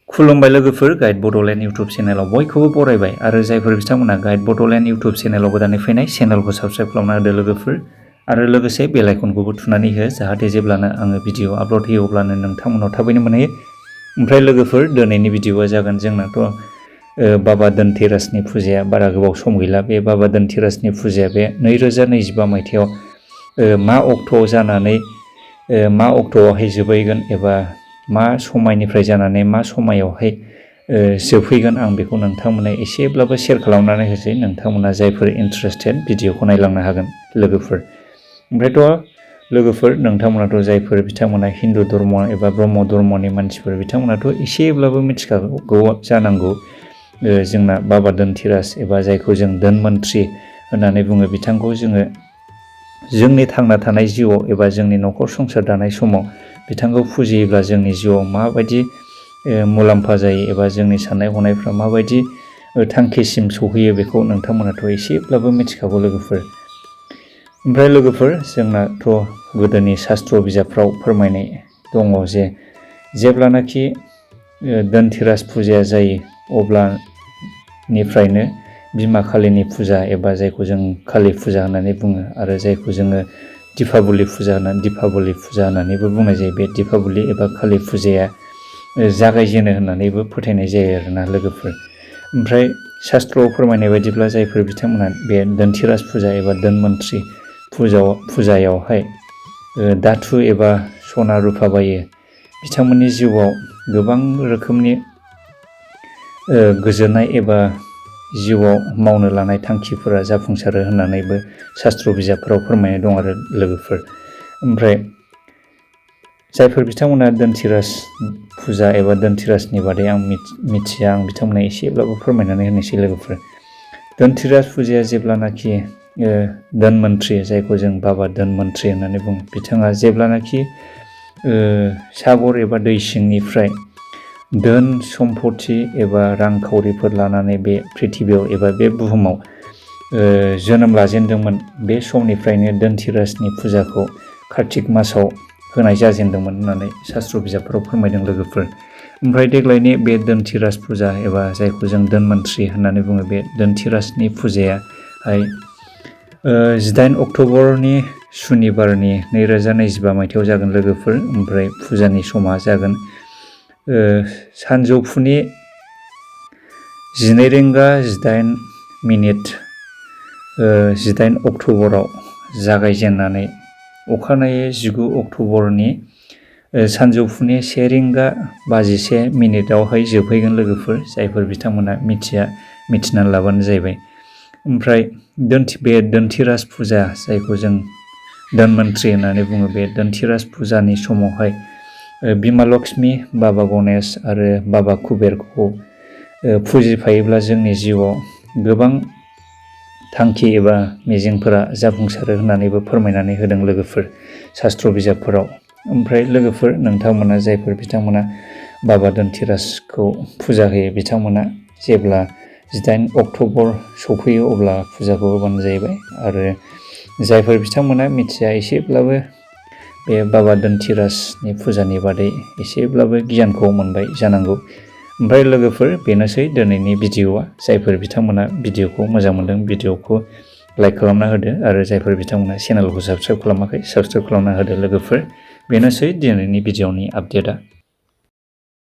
खुलुमबाय लोगोफोर guide Bodoland YouTube चेनेलाव बयखौबो बरायबाय आरो जायफोर बिथांमोना गाइड बड'लेण्ड इउटुब चेनेलाव गोदानै फैनाय चेनेलखौ साबस्क्राइब खालामना होदो लोगोफोर आरो लोगोसे बेल आइकनखौबो थुनानै हो जाहाथे जेब्लानो आङो भिडिअ आपल'ड होयो अब्लानो नोंथांमोनाव थाबैनो मोनहैयो। ओमफ्राय लोगोफोर दिनैनि भिडिअआ जागोन जोंनाथ' बाबा धनतेरासनि फुजाया बारा गोबाव सम गैला। बे बाबा धनतेरासनि फुजाया बे 2025 मायथाइयाव मा अक्ट'आव जानानै मा अक्ट'आवहाय जोबहैगोन एबा मा समायनिफ्राय जानानै मा समायावहाय जोबहैगोन आं बेखौ नोंथांमोना एसेब्लाबो शेयार खालामनानै होसै। नोंथांमोना जायफोर इन्टारेस्टेड भिडिअखौ नायलांनो हागोन लोगोफोर। ओमफ्रायथ' लोगोफोर नोंथांमोनाथ' जायफोर बिथांमोना हिन्दु धर्म एबा ब्रह्म धर्मनि मानसिफोर बिथांमोनाथ' एसेब्लाबो मिथिखागौ जानांगौ जोंना बाबा धनतेरास एबा जायखौ जों धोनमन्त्रि होननानै बुङो बिथांखौ जोङो जोंनि थांना थानाय जिउआव एबा जोंनि न'खर संसार दानाय समाव बिथांखौ फुजियोब्ला जोंनि जिउआव माबायदि मुलाम्फा जायो एबा जोंनि साननाय हनायफ्रा माबायदि थांखिसिम सौहैयो बेखौ नोंथांमोनाथ' एसेब्लाबो मिथिखागौ लोगोफोर। ओमफ्राय लोगोफोर जोंनाथ' गोदोनि शास्त्र बिजाबफ्राव फोरमायनाय दङ जे जेब्लानाखि धनतेरास फुजाया जायो अब्लानिफ्रायनो बिमा कालिनि फुजा एबा जायखौ जों कालि फुजा होननानै बुङो आरो जायखौ जोङो दिपाबलि फुजा होननानैबो बुंनाय जायो। बे दिपाबलि एबा कालि फुजाया जागायजेनो होननानैबो फोथायनाय जायो आरोना लोगोफोर। ओमफ्राय शास्त्रआव फोरमायनाय बायदिब्ला जायफोर बिथांमोना बे धनतेरास फुजा एबा धोनमन्त्रि फुजायावहाय धातु एबा सना रुफा बायो बिथांमोननि जिउआव गोबां रोखोमनि गोजोननाय एबा जिउआव मावनो लानाय थांखिफोरा जाफुंसारो होननानैबो शास्त्र बिजाबफोराव फोरमायनाय दं आरो लोगोफोर। ओमफ्राय जायफोर बिथांमोना धनतेरास फुजा एबा धनतेरासनि बादै आं मिथिया आं बिथांमोना एसेब्लाबो फोरमायनानै होनोसै लोगोफोर। धनतेरास फुजाया जेब्लानाखि धोनमन्त्रि जायखौ जों बाबा धोनमन्त्रि होननानै बुङो बिथाङा जेब्लानाखि सागर एबा दै सिंनिफ्राय धोन सम्पति एबा रांखावरिफोर लानानै बे प्रिथिबियाव एबा बे बुहुमाव जोनोम लाजेनदोंमोन बे समनिफ्रायनो धनतेरासनि फुजाखौ कार्तिक मासाव होनाय जाजेनदोंमोन होननानै शास्त्र बिजाबफोराव फोरमायदों लोगोफोर। ओमफ्राय देग्लायनि बे धनतेरास फुजा एबा जायखौ जों धोनमन्त्रि होननानै बुङो बे धनतेरासनि फुजायाहाय 18 अक्ट'बरनि सुनिबारनि 2025 मायथाइयाव जागोन लोगोफोर। ओमफ्राय फुजानि समा जागोन सानजौफुनि 12:08 18 अक्ट'बराव जागायजेननानै अखानायै 19 अक्ट'बरनि सानजौफुनि 1:21 जोबहैगोन लोगोफोर। जायफोर बिथांमोना मिथिनानै लाबानो जाहैबाय। ओमफ्राय बे धनतेरास फुजा जायखौ जों धोनमन्त्रि होननानै बुङो बे धनतेरास फुजानि समावहाय बिमा लक्ष्मी बाबा गणेश आरो बाबा कुबेरखौ फुजिफायोब्ला जोंनि जिउआव गोबां थांखि एबा मिजिंफोरा जाफुंसारो होननानैबो फोरमायनानै होदों लोगोफोर शास्त्र बिजाबफोराव। ओमफ्राय लोगोफोर नोंथांमोना जायफोर बिथांमोना बाबा धनतेरासखौ फुजा होयो बिथांमोना जेब्ला 18 अक्ट'बर सफैयो अब्ला फुजाखौ होबानो जाहैबाय। आरो जायफोर बिथांमोना मिथिया एसेब्लाबो बे बाबा धनतेरासनि फुजानि बादै एसेब्लाबो गियानखौ मोनबाय जानांगौ। ओमफ्राय लोगोफोर बेनोसै दिनैनि भिडिअआ। जायफोर बिथांमोना भिडिअखौ मोजां मोनदों भिडिअखौ लाइक खालामना होदो आरो जायफोर बिथांमोना चेनेलखौ साबस्क्राइब खालामाखै साबस्क्राइब खालामना होदो लोगोफोर। बेनोसै दिनैनि भिडिअनि आपडेटआ।